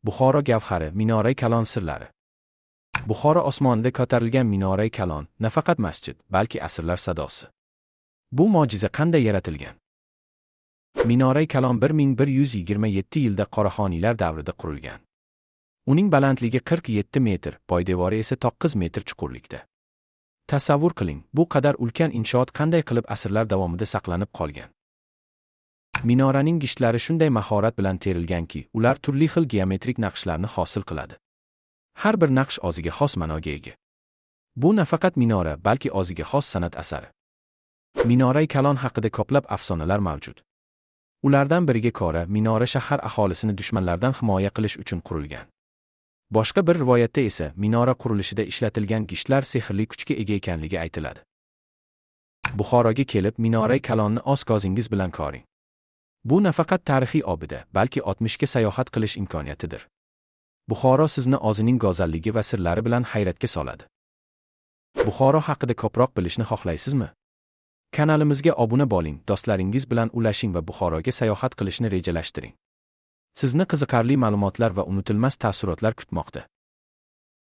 Buxoro gavhari, Minorai Kalon sirlari. Buxoro osmonida ko'tarilgan Minorai Kalon nafaqat masjid, balki asrlar sadosi. Bu mo'jiza qanday yaratilgan? Minorai Kalon 1127 yilda Qoraxoniylar davrida qurilgan. Uning balandligi 47 metr, poydevori esa 9 metr chuqurlikda. Tasavvur qiling, bu qadar ulkan inshoot qanday qilib asrlar davomida saqlanib qolgan? Minoraning gishtlari shunday mahorat bilan terilganki, ular turli xil geometrik naqshlarni hosil qiladi. Har bir naqsh o'ziga xos ma'noga ega. Bu nafaqat minora, balki o'ziga xos san'at asari. Minorai Kalon haqida ko'plab afsonalar mavjud. Ulardan biriga ko'ra, minora shahar aholisini dushmanlardan himoya qilish uchun qurilgan. Boshqa bir rivoyatda esa minora qurilishida ishlatilgan gishtlar sehrli kuchga ega ekanligi aytiladi. Buxoroga kelib, Minorai Kalonni o'z ko'zingiz bilan ko'ring. Bu nafaqat tarixiy obida, balki o'tmishga sayohat qilish imkoniyatidir. Buxoro sizni o'zining go'zalligi va sirlari bilan hayratga soladi. Buxoro haqida ko'proq bilishni xohlaysizmi? Kanalimizga obuna bo'ling, do'stlaringiz bilan ulashing va Buxoroga sayohat qilishni rejalashtiring. Sizni qiziqarli ma'lumotlar va unutilmas taassurotlar kutmoqda.